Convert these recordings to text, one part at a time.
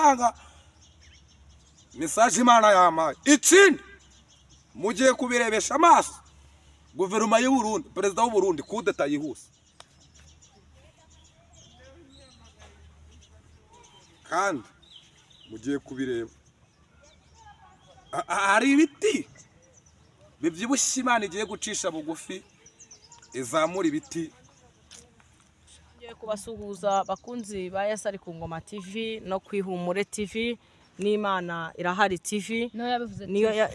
Gutanga message Imana yampaye. Ikindi mugiye kubirebesha amaso, guverinoma y'u Burundi, perezida w'u Burundi, kudeta yihuse. Kandi mugiye kubireba. Hari ibiti bibyibushye Imana igiye gucisha bugufi, izamura ibiti. Ngiye kubasuhuza bakunzi ba Yesu ari ku Ngoma TV no ku Ihumure TV n'Imana Irahari TV. Niyo yabivuze.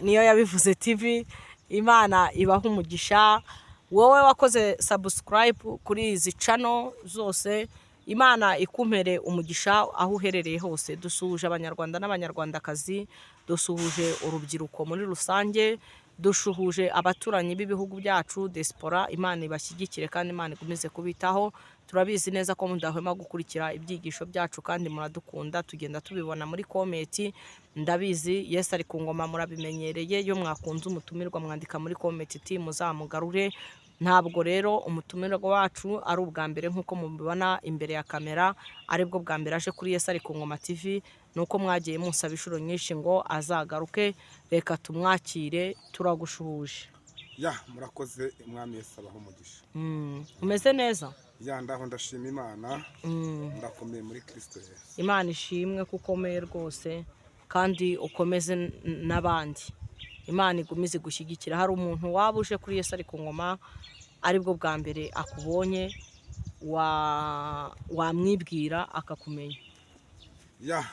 Niyo yabivuze TV. Imana ibaha umugisha wowe wakoze subscribe kuri izi channel zose. Imana ikumpere umugisha aho uherereye hose. Dusuhuje Abanyarwanda n'Abanyarwandakazi, dusuhuje urubyiruko muri rusange, dushuhuje abaturanyi b'ibihugu byacu, diaspora. Imana ibashyigikire kandi Imana igumize kubitaho. Turabizi neza ko mudahwema gukurikira ibyigisho byacu kandi muradukunda, tugenda tubibona muri comment. Ndabizi Yesu ari ku ngoma murabimenyereye, iyo mwakunze umutumirwa mwandika muri comment iti muzamugarure. Ntabwo rero umutumirwa wacu ari ubwa mbere, nk'uko mubibona imbere ya kamera, aribwo bwa mbere aje kuri Yesu ari ku Ngoma TV. Ni uko mwagiye munsaba inshuro nyinshi ngo azagaruke. Reka tumwakire. Turagushuhuje. Ya, murakoze. Umwami Yesu abaho umugisha. Umeze neza? Ya, ndaho, ndashima Imana, ndakomeye muri Kristo Yesu. Imana ishimwe ko ukomeye rwose, kandi ukomeze n'abandi. Imana igumize gushyigikira. Hari umuntu waba uje kuri Yesu ari ku ngoma aribwo bwa mbere akubonye, wamwibwira akakumenya? Ya,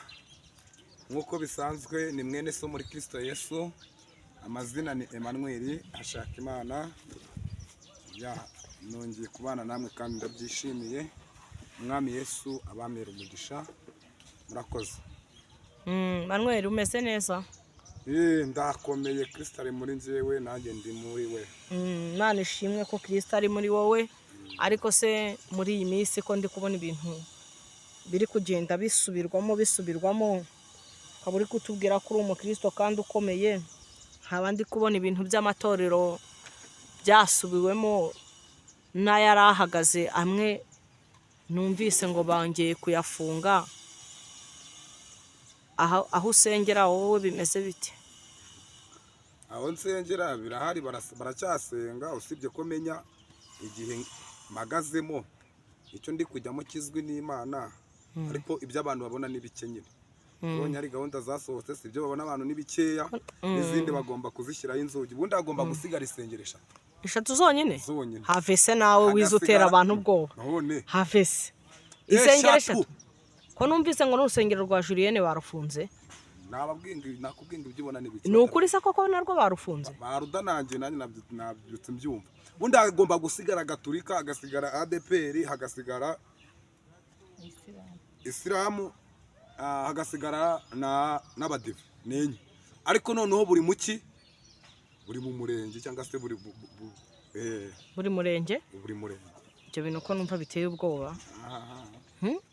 nk'uko bisanzwe ni mwene so muri Kristo Yesu, amazina ni Emmanuel Hashakimana. Ya, nongeye kubana namwe kandi ndabyishimiye. Umwami Yesu abamera umugisha. Murakoze. Manuel, umeze neza? Ndakomeye, Kristo ari muri njyewe, nanjye ndi muri we. Imana ishimwe ko Kristo ari muri wowe. Ariko se muri iyi minsi ko ndi kubona ibintu biri kugenda bisubirwamo bisubirwamo, ukaba uri kutubwira ko uri umukristo kandi ukomeye, nkaba ndi kubona ibintu by'amatorero byasubiwemo n'ayari ahagaze amwe numvise ngo bongeye kuyafunga, aho usengera wowe bimeze bite? Aho nsengera birahari, baracyasenga, usibye ko menya igihe mpagazemo, icyo ndi kujyamo kizwi n'Imana, ariko ibyo abantu babona ni bike nyine. Ubonye hari gahunda zasohotse, si ibyo babona abantu ni bikeya, n'izindi bagomba kuzishyiraho inzugi. Ubundi hagomba gusigara insengero eshatu. Eshatu zonyine? Zonyine. Have se nawe wize utera Hagasigara- abantu ubwoba. None Have se, insengero Eshatu. eshatu, ko numvise ngo n'urusengero rwa Julienne barufunze? Nababwiye ngo, nakubwiye ngo ibyo ubona ni bike. Ni ukuri se koko narwo barufunze? Barudanangiye, nanjye nabyutse mbyumva. Ubundi hagomba gusigara Gaturika, hagasigara ADPR, hagasigara Isilamu, hagasigara na n'Abadive, ni enye. Ariko noneho buri muki, buri mu murenge cyangwa se buri Buri murenge? Buri murenge. Ibyo bintu ko numva biteye ubwoba?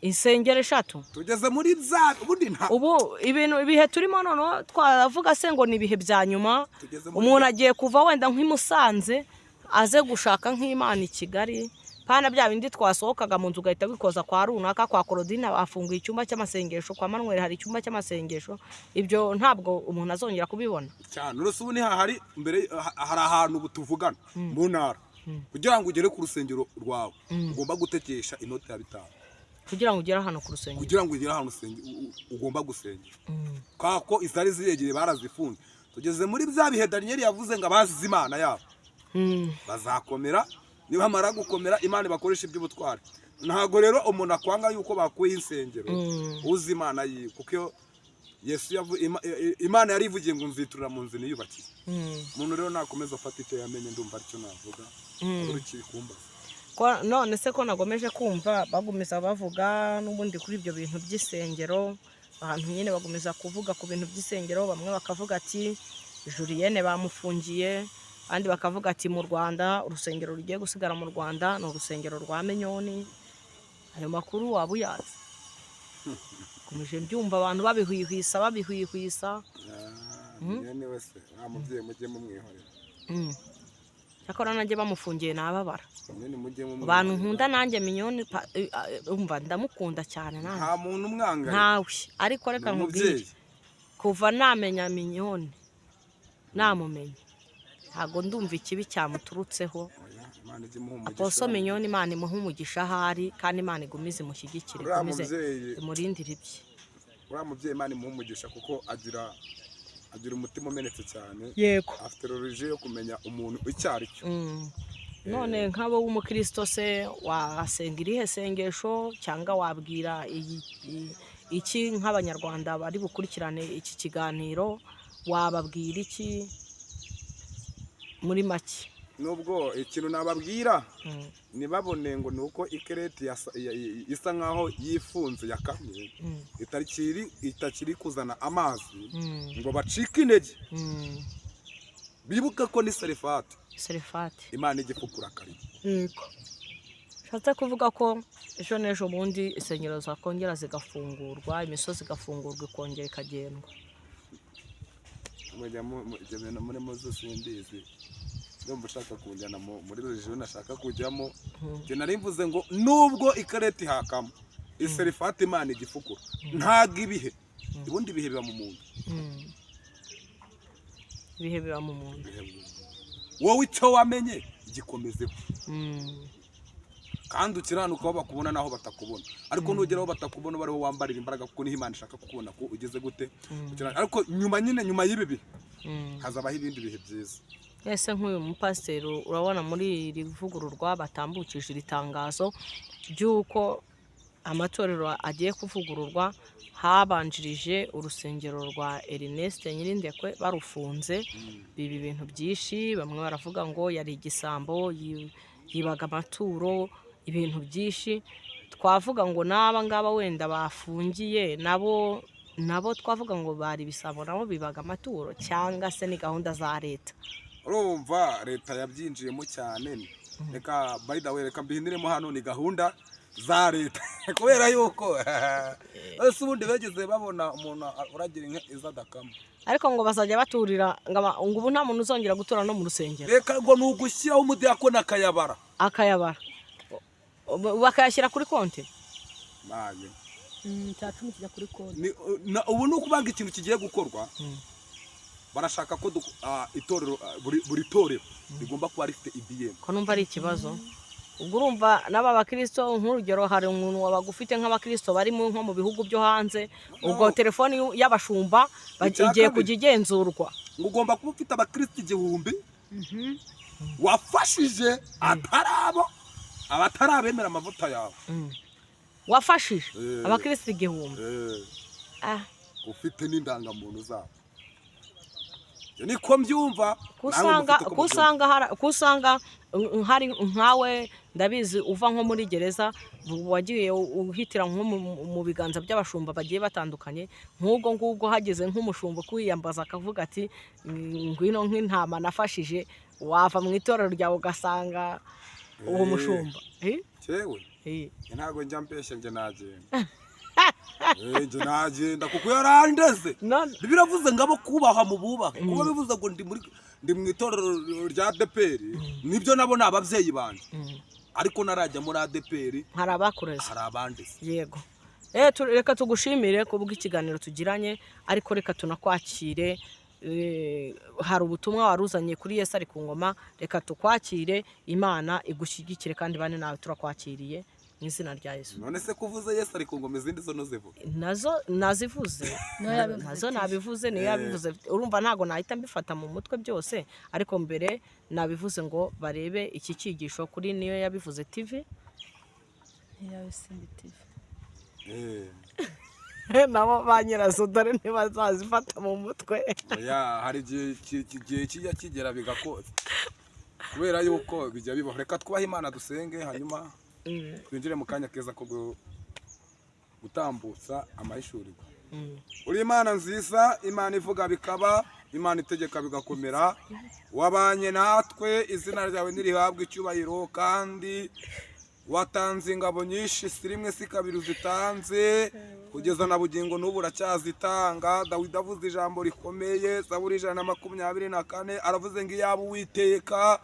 Insengero eshatu. Tugeze muri bya ubundi nta Ubu ibintu, ibihe turimo noneho, twavuga se ngo ni ibihe bya nyuma? Tugeze muri Umuntu agiye kuva wenda nk'i Musanze aze gushaka nk'Imana i Kigali, pana bya bindi twasohokaga mu nzu ugahita wikoza kwa runaka, kwa Korodina bafunguye icyumba cy'amasengesho, kwa Manuel hari icyumba cy'amasengesho. Ibyo ntabwo umuntu azongera kubibona. Cyane. Uretse ubu ntihahari mbere, hari ahantu ubu tuvugana mu ntara, kugira ngo ugere ku rusengero rwawe ugomba gutekesha inoti ya 5. Kugira ngo ugere ahantu ku rusengero? Kugira ngo ugere ahantu ugomba gusengera, kubera ko izari ziyegereye barazifunze. Tugeze muri bya bihe Daniyeli yavuze ngo abazize Imana yabo bazakomera, nibamara gukomera Imana ibakoresha iby'ubutwari. Ntabwo rero umuntu akwanga yuko bakuyeho insengero uzi Imana yiwe, kuko iyo Yesu Imana yarivugiye ngo nziturira mu nzu niyubakiye. Umuntu rero nakomeza afata icyo yamenye. Ndumva aricyo navuga, uri kiri kumbaza. None se ko nagomeje kumva bagumiza bavuga n'ubundi kuri ibyo bintu by'isengero, abantu nyine bagomeza kuvuga ku bintu by'isengero, bamwe bakavuga ati Julienne bamufungiye, abandi bakavuga ati mu Rwanda urusengero rugiye gusigara mu Rwanda ni urusengero rwa Minyoni. Ayo makuru waba uyazi? Komeje mbyumva abantu babihwihwisa babihwihwisa. Mwene wese nta mubyeyi, mujye mumwihorera. Cyakora nanjye bamufungiye nababara. Mignonne mujye mumwihorera. Abantu nkunda nanjye Mignonne, umva, ndamukunda cyane nanjye. Nta muntu umwanganye. Ntawe, ariko reka Ni nkubwire, umubyeyi. kuva namenya Mignonne, namumenya, ntabwo ndumva ikibi cyamuturutseho. Oya, Imana ijye imuha umugisha. Apostle Mignonne, Imana imuhe umugisha ahari, kandi Imana igumize imushyigikire, Uriya igumize mubyeyi, imurindire ibye. uriya mubyeyi Imana imuha umugisha, kuko agira umutima umenetse cyane. Afite rorije yo kumenya umuntu icyo ari cyo. None nk'abo w'umukristo se, wasenga irihe sengesho, cyangwa wabwira iki nk'abanyarwanda bari bukurikirane iki kiganiro? Wababwira iki muri make? Nubwo ikintu nababwira, ntibabone ngo ni uko ikereti isa nkaho yifunze, yakamye, itakiri kuzana amazi, ngo bacike intege. Bibuke ko ni Serefati. Serefati. Imana ijya ikukurakariye. Yego, nshatse kuvuga ko ejo n'ejo bundi insengero zakongera zigafungurwa, imisozi igafungurwa, ikongera ikagendwa. Mujya ibyo bintu muri muzo simbizi. Ndumva ushaka kunjyana muri religion nashaka kujyamo. Njye nari mvuze ngo nubwo ikareti hakamo iserifati, Imana igifukura. Ntabwo ibihe, ubundi ibihe biba mu muntu. Ibihe biba mu muntu. Ibihe biba mu muntu. Wowe icyo wamenye gikomezeho, kandi ukiranuka aho bakubona n'aho batakubona. Ariko nugera aho batakubona, uba ariho wambarira imbaraga, kuko niho Imana ishaka kukubona ko ugeze gute. Ukiranuka. Ariko nyuma nyine, nyuma y'ibi bihe, hazabaho ibindi bihe byiza. Ese nk'uyu mupasiteri, urabona muri iri vugururwa batambukije iri tangazo ry'uko amatorero agiye kuvugururwa, habanjirije urusengero rwa Ernest Nyirindekwe barufunze, biba ibintu byinshi. Bamwe baravuga ngo yari igisambo, yibaga amaturo, ibintu byinshi. Twavuga ngo n'aba ngaba wenda bafungiye nabo twavuga ngo bari ibisambo, nabo bibaga amaturo, cyangwa se ni gahunda za leta? Urumva leta yabyinjiyemo cyane. Reka, by the way, reka mbihindiremo hano, ni gahunda za leta, kubera yuko ese ubundi bageze babona umuntu uragira inka iza adakama? Ariko ngo bazajya baturira, ngo ubu nta muntu uzongera gutura no mu rusengero. Reka, ngo ni ugushyiraho umudiyakoni akayabara. Akayabara, bakayashyira kuri konti. Maye. Cya cumi kijya kuri konti. Ubu ni ukubanga ikintu kigiye gukorwa. Barashaka ko itorero, buri torero rigomba kuba rifite EBM. Ko numva ari ikibazo? Ubwo urumva n'aba bakristo, nk'urugero hari umuntu wabaga ufite nk'abakristo bari nko mu bihugu byo hanze, ubwo No. telefoni y'abashumba Icya igiye kabiri. kujya igenzurwa. Ngo ugomba kuba ufite abakristo 1000 wafashije, atari abo abatari abemera amavuta yawe. Wafashije abakristo 1000. Ufite n'indangamuntu zabo. Ibyo niko mbyumva. Ko Namwe usanga mufite uko ko mubyumva. usanga ko usanga hari nkawe, ndabizi, uva nko muri gereza, wagiye uhitira nko mu biganza by'abashumba bagiye batandukanye, nk'ubwo ngubwo hageze nk'umushumba kwiyambaza akavuga ati: "Ngwino nk'intama nafashije," wava mu itorero ryawe ugasanga uwo mushumba. Eh? Cyewe Eh. ntabwo njya mbeshya, njye nagenda. Njye nagenda kuko yarandeze. None Biravuze ngo abo kubaha mu bubahe, kuba bivuze ngo ndi mu itorero rya ADEPR, nibyo, nabo ni ababyeyi banjye, ariko narajya muri ADEPR hari abakureze. Hari abandeze. Yego. Reka tugushimire kubw'ikiganiro tugiranye, ariko reka tunakwakire. Hari ubutumwa waruzanye kuri Yesu ari ku ngoma. Reka tukwakire, Imana igushyigikire kandi bane nawe. Turakwakiriye mu izina rya Yesu. None se kuvuze Yesu ari ku ngoma, izindi zo ntuzivuge? Nazo nazivuze. Niyo yabivuze. Nazo nabivuze, niyo yabivuze. Urumva ntabwo nahita mbifata mu mutwe byose, ariko mbere nabivuze ngo barebe iki cyigisho kuri Niyo Yabivuze TV. Niyo Simbi TV. Nabo ba nyirazo dore ntibazazifata mu mutwe. Oya, hari igihe igihe kijya kigera bigakotsa, kubera yuko bijya bibaho. Reka twubahe Imana, dusenge, hanyuma twinjire mu kanya keza ko gutambutsa amahishurirwa. Uri Imana nziza, Imana ivuga bikaba, Imana itegeka bigakomera. Wabanye natwe, izina ryawe ntirihabwe icyubahiro. Kandi watanze ingabo nyinshi, si rimwe si kabiri uzitanze. Kugeza na bugingo n'ubu uracyazitanga. Dawidi avuze ijambo rikomeye, Zaburi 124, aravuze ngo iyaba Uwiteka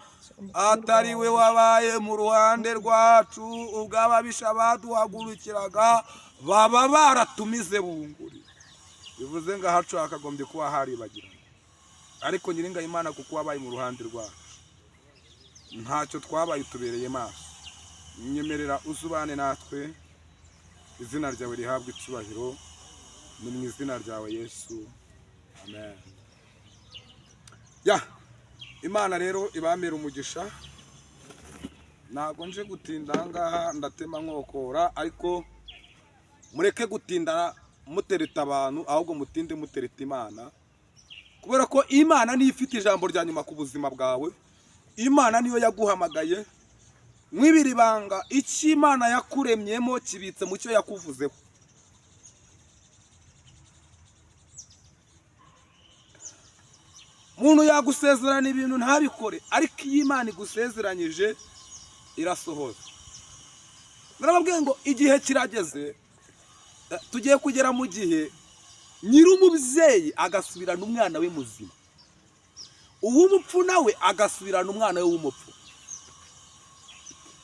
atari we wabaye mu ruhande rwacu, ubwo ababisha baduhagurukiraga baba baratumize bunguri. Bivuze ngo ahacu hakagombye kuba haribagirana, ariko Nyiringayimana kuko wabaye mu ruhande rwacu ntacyo twabaye, utubereye maso. Nyemerera uzubane natwe, izina ryawe rihabwe icyubahiro, ni mu izina ryawe Yesu, amen. Ya Imana rero ibamera umugisha. Ntabwo nje gutinda ahangaha, ndatema nkokora, ariko mureke gutinda mutereta abantu, ahubwo mutinde mutereta Imana, kubera ko Imana niyo ifite ijambo rya nyuma ku buzima bwawe. Imana niyo yaguhamagaye. Mwibiri banga icyo Imana yakuremyemo kibitse mu cyo yakuvuzeho. Umuntu yagusezerana ibintu ntabikore, ariko iyo Imana igusezeranyije irasohoza. Narababwiye ngo igihe kirageze, tugiye kugera mu gihe nyir'umubyeyi agasubirana umwana we muzima, uw'umupfu nawe agasubirana umwana we w'umupfu.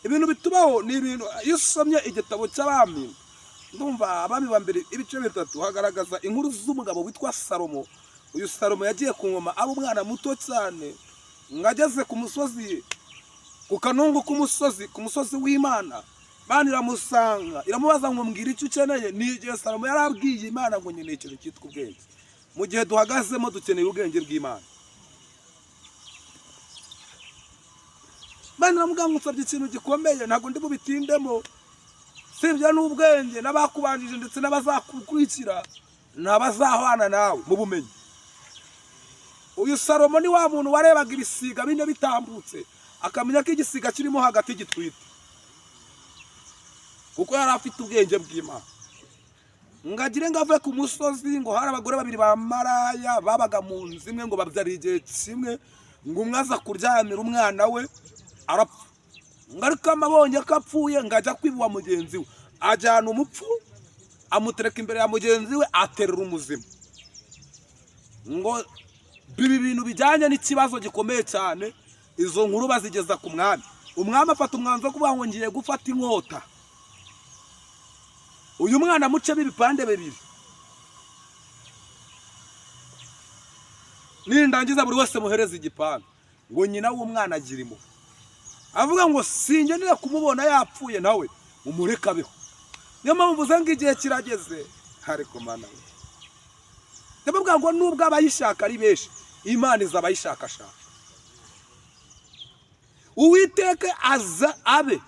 Ibintu bitubaho ni ibintu. Iyo usomye igitabo cy'Abami, ndumva Abami ba mbere ibice 3, hagaragaza inkuru z'umugabo witwa Salomo. Uyu Salomo yagiye ku ngoma ari umwana muto cyane, ngo ageze ku musozi, ku kanungu k'umusozi, ku musozi w'Imana, Imana iramusanga iramubaza ngo mbwira icyo ukeneye. Ni igihe Salomo yarabwiye Imana ngo nkeneye ikintu cyitwa ubwenge. Mu gihe duhagazemo dukeneye ubwenge bw'Imana. Imana iramubwira ngo nsabye ikintu gikomeye, ntabwo ndi bubitindemo, sibyo n'ubwenge n'abakubanjije ndetse n'abazakukurikira n'abazahwana nawe mu bumenyi. Uyu Salomo ni wa muntu warebaga ibisiga bine bitambutse akamenya ko igisiga kirimo hagati gitwite, kuko yari afite ubwenge bw'Imana. Ngo agire ngo ave ku musozi, ngo hari abagore babiri ba maraya babaga mu nzu imwe, ngo babyara igihe kimwe, ngo umwe aza kuryamira umwana we arapfa, ngo ariko amabonye ko apfuye ngo ajya kwibuha mugenzi we, ajyana umupfu amutereka imbere ya mugenzi we, aterura umuzima. Ngo bibi bintu bijyanye n'ikibazo gikomeye cyane. Izo nkuru bazigeza ku mwami. Umwami afata umwanzuro wo kuvuga ngo ngiye gufata inkota, uyu mwana mucemo ibipande bibiri, nindangiza buri wese muhereze igipande. Ngo nyina w'umwana agira impuhwe, avuga ngo singenera kumubona yapfuye, nawe umureke abeho. Niyo mpamvu mvuze ngo igihe kirageze. Ariko Mana we, ndababwira ngo nubwo abayishaka ari benshi, Imana iza abayishakashaka. Uwiteka aza abe.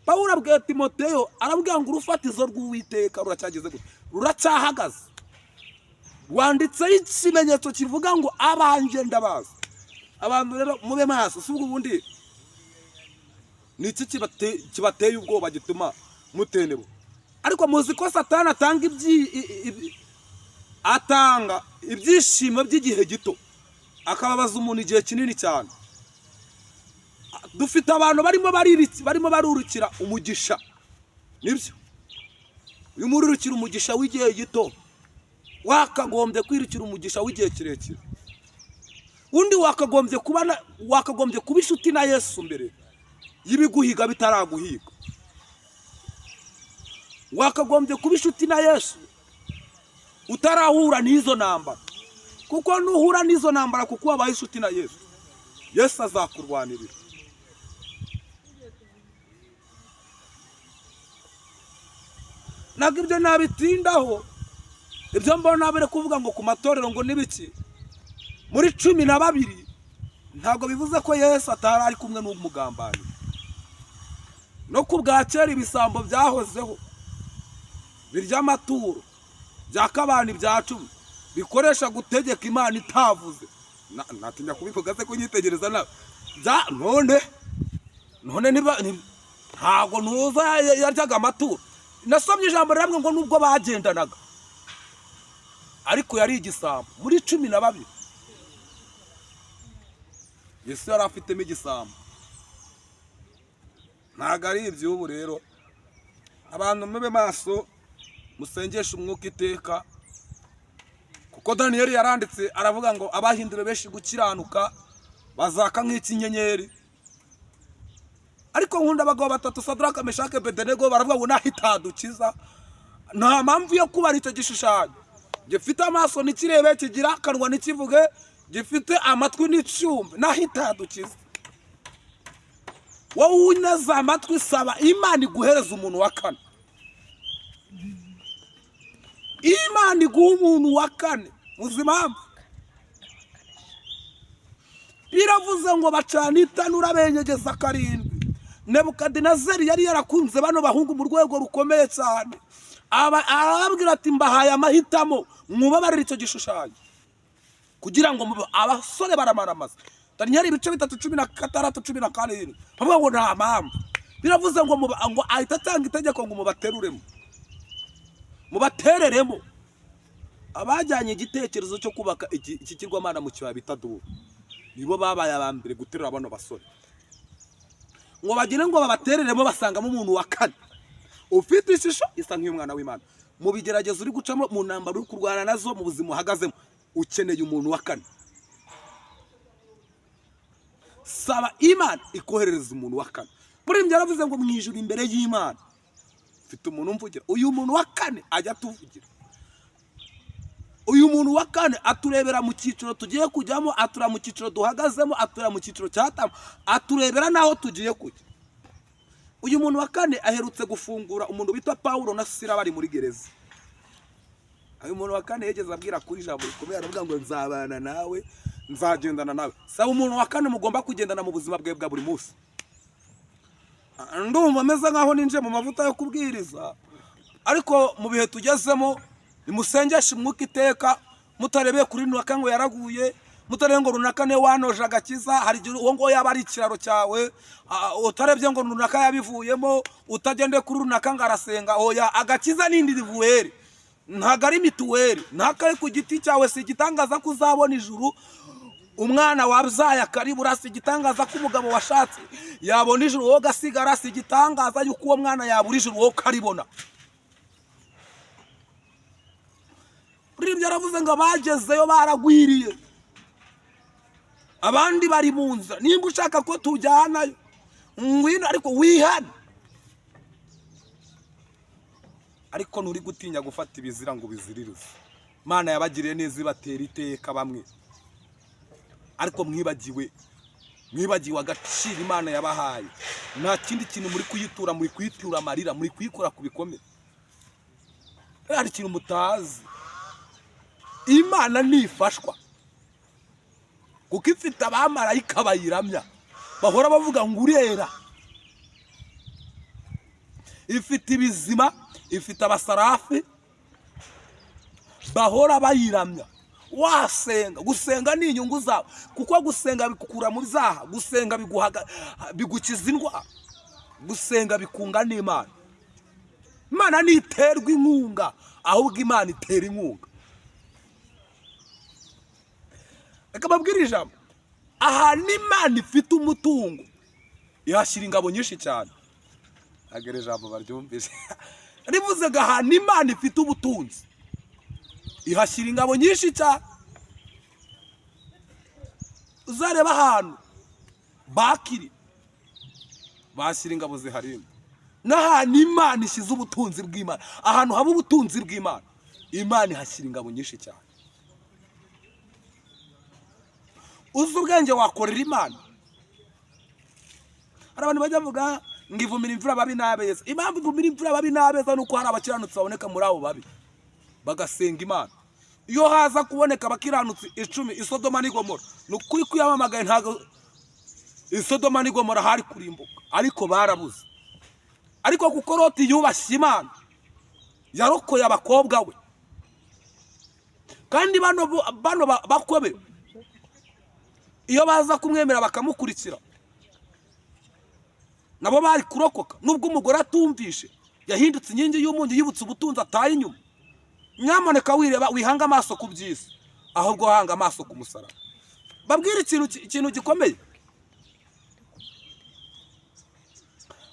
Pawulo abwira Timoteyo, arabwira ngo urufatizo rw'Uwiteka ruracyageze gute? Ruracyahagaze. Rwanditseho ikimenyetso kivuga ngo abanjye ndabazi. Abantu rero mube maso. Si ubwo ubundi ni iki kibateye ubwoba gituma mutenebo? Ariko muzi ko Satani atanga atanga ibyishimo by'igihe gito, akababaza umuntu igihe kinini cyane. Dufite abantu barimo barurukira umugisha, nibyo. Uyu mururukira umugisha w'igihe gito, wakagombye kwirukira umugisha w'igihe kirekire. Undi wakagombye kuba inshuti na Yesu mbere y'ibiguhiga bitaraguhiga. Wakagombye kuba inshuti na Yesu utarahura n'izo ntambara, kuko nuhura n'izo ntambara kuko wabaye inshuti na Yesu, Yesu azakurwanirira. Ntabwo ibyo nabitindaho, ibyo mbona bari kuvuga ngo ku matorero ngo nibiki muri 12, ntabwo bivuze ko Yesu atari ari kumwe n'umugambanyi. No ku bwa kera ibisambo byahozeho birya amaturo bya kabani bya 10 bikoresha gutegeka Imana itavuze. Natinya kubivuga se kunyitegereza nawe. None ntabwo ntuza yaryaga amaturo. Nasomye ijambo riramwe ngo nubwo bagendanaga ariko yari igisambo muri 12. Yesu yari afitemo igisambo. Ntabwo ari iby'ubu rero. Abantu mube maso, Musengeshe umwuka iteka, kuko Daniyeli yaranditse aravuga ngo abahinduriwe benshi gukiranuka bazaka nk'ikinyenyeri. Ariko nkunda abagabo batatu, Sadraka, Meshake, Abedenego, baravuga ngo naho itadukiza, nta mpamvu yo kubara icyo gishushanyo gifite amaso ntikirebe, kigira akanwa ntikivuge, gifite amatwi nticyumve, naho itadukiza. Wowe uneze amatwi, saba Imana iguhereza umuntu wa kane. Imana iguha umuntu wa kane. Muzi impamvu? Biravuze ngo bacana itanura, benyegeza karindwi. Nebukadinezeri yari yarakunze bano bahungu mu rwego rukomeye cyane. Arababwira ati: "Mbahaye amahitamo, mwubabarire icyo gishushanyo kugira ngo mube abasore." Baramaramaza. Daniyeli ibice 3, 16, 17, bavuga ngo nta mpamvu. Biravuze ngo ngo ahita atanga itegeko ngo mubateruremo, mubatereremo. Abajyanye igitekerezo cyo kubaka iki kigirwamana mu kibaya bita Dura nibo babaye aba mbere guterura bano basore, ngo bagire ngo babatereremo, basangamo umuntu wa kane ufite ishusho isa nk'iy'umwana w'Imana. Mu bigeragezo uri gucamo, mu ntambaro uri kurwana nazo, mu buzima uhagazemo, ukeneye umuntu wa kane. Saba Imana ikoherereza umuntu wa kane. Muri ibyo yaravuze ngo mu ijuru imbere y'Imana mfite umuntu umvugira. Uyu muntu wa kane ajya atuvugira. Uyu muntu wa kane aturebera mu cyiciro tugiye kujyamo, atureba mu cyiciro duhagazemo, atureba mu cyiciro cyatamu, aturebera n'aho tugiye kujya. Uyu muntu wa kane aherutse gufungura umuntu bita Pawulo na Sira bari muri gereza. Uyu muntu wa kane yigeze abwira kuri ijambo rikomeye, aravuga ngo nzabana nawe, nzagendana nawe. Saba umuntu wa kane mugomba kugendana mu buzima bwawe bwa buri munsi. Ndumva ameze nkaho ninjiye mu mavuta yo kubwiriza, ariko mu bihe tugezemo nimusengeshe umwuka iteka, mutarebeye kuri runaka ngo yaraguye, mutarebye ngo runaka niwe wanoje agakiza. Hari igihe uwo nguwo yaba ari ikiraro cyawe. Utarebye ngo runaka yabivuyemo, utagendeye kuri runaka ngo arasenga. Oya, agakiza ni individuel, ntabwo ari mutuel, ntabwo ari ku giti cyawe. Si igitangaza ko uzabona ijuru umwana wabyaye akaribura, si igitangaza ko umugabo washatse yabona ijuru wowe ugasigara, si igitangaza yuko uwo mwana yabura ijuru wowe ukaribona. Muri ibyo yaravuze ngo abagezeyo baragwiriye, abandi bari mu nzira. Nimba ushaka ko tujyanayo, ngwino, ariko wihane. Ariko nturi gutinya gufata ibizira ngo ubiziririze. Imana yabagiriye neza ibatera iteka bamwe, ariko mwibagiwe agaciro Imana yabahaye. Nta kindi kintu muri kuyitura, muri kuyitura amarira, muri kuyikora ku bikomere. Hari ikintu mutazi: Imana ntifashwa, kuko ifite abamarayika bayiramya bahora bavuga ngo urera. Ifite ibizima, ifite abasarafi bahora bayiramya. Wasenga, gusenga ni inyungu zawe, kuko gusenga bigukura mu byaha, gusenga bigukiza indwara, gusenga bikunga n'Imana. Imana ntiterwa inkunga, ahubwo Imana itera inkunga. Reka mbabwire ijambo: ahantu Imana ifite umutungo ihashyira ingabo nyinshi cyane. Ntabwo iri jambo baryumvise. Rivuze ngo ahantu Imana ifite ubutunzi ihashyira ingabo nyinshi cyane. Uzareba ahantu bakiri bashyira ingabo ziharinda, n'ahantu Imana ishyize ubutunzi bw'Imana, ahantu haba ubutunzi bw'Imana, Imana ihashyira ingabo nyinshi cyane. Uzi ubwenge wakorera Imana. Hari abantu bajya bavuga ngo ivumira imvura babi n'abeza. Impamvu ivumira imvura babi n'abeza ni uko hari abakiranutsi baboneka muri abo babi bagasenga Imana. Iyo haza kuboneka abakiranutsi 10 i Sodoma n'Igomora, ni ukuri kuyamamagaye, ntabwo i Sodoma n'Igomora hari kurimbuka, ariko barabuze. Ariko kuko Loti yubashye Imana, yarokoye abakobwa we. Kandi bano bakwe be, iyo baza kumwemera bakamukurikira, nabo bari kurokoka. Nubwo umugore atumvishe, yahindutse inkingi y'umunyu, yibutse ubutunzi ataye inyuma. Nyamuneka wireba, wihanga amaso ku by'isi, ahubwo hanga amaso ku musaraba. Babwire ikintu gikomeye.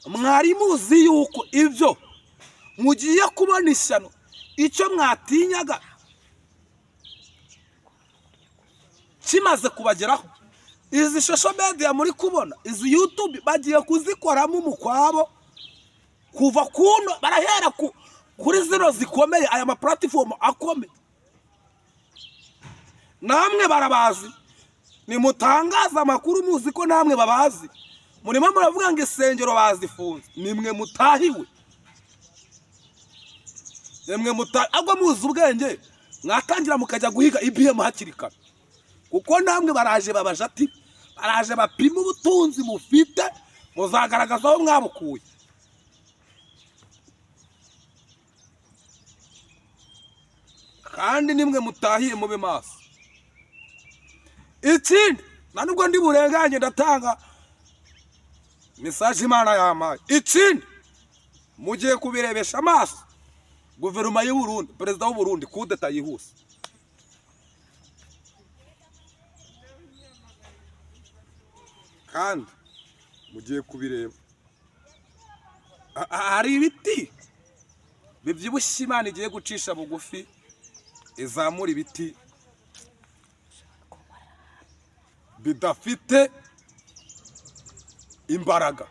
Mwari muzi yuko ibyo mugiye kubona ishyano Icyo mwatinyaga kimaze kubageraho. Izi social media muri kubona, izi YouTube bagiye kuzikoramo umukwabo kuva kuno, barahera kuri zino zikomeye, aya ma platform akomeye. Namwe barabazi, nimutangaza amakuru muzi ko namwe babazi. Murimo muravuga ngo insengero bazifunze, nimwe mutahiwe, nimwe mutahiwe. Ahubwo muzi ubwenge mwatangira mukajya guhiga EBM hakiri kare, kuko namwe baraje babaje ati baraje bapima ubutunzi mufite, muzagaragaza aho mwabukuye. Kandi nimwe mutahiye mube maso. Ikindi nta nubwo ndi burenganye, ndatanga message Imana yampaye. Ikindi mugiye kubirebesha amaso, guverinoma y'u Burundi, perezida w'u Burundi, kudeta yihuse. Kandi mugiye kubireba, hari ibiti bibyibushye Imana igiye gucisha bugufi, izamura ibiti bidafite imbaraga.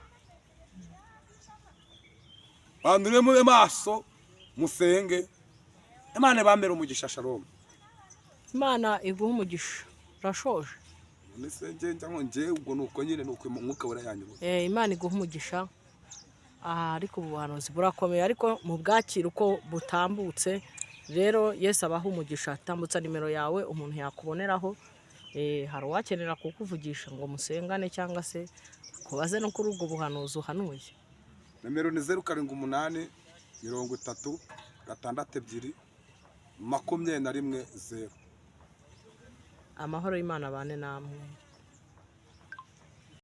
Bantu rero mube maso, musenge, Imana ibambere umugisha. Shalom. Imana iguhe umugisha. Urashoje? None se nge njya ngo nge ubwo nuko nyine nuko umwuka wera. Imana iguhe umugisha. Ariko ubu buhanuzi burakomeye, ariko mu bwakira uko butambutse. Rero Yesu abaha umugisha. Tambutsa nimero yawe umuntu yakuboneraho. Hari uwakenera kukuvugisha ngo musengane cyangwa se akubaze no kuri ubwo buhanuzi uhanuye. Nimero ni 0 7 8 30 6 2 21 0. Amahoro y'Imana abane namwe.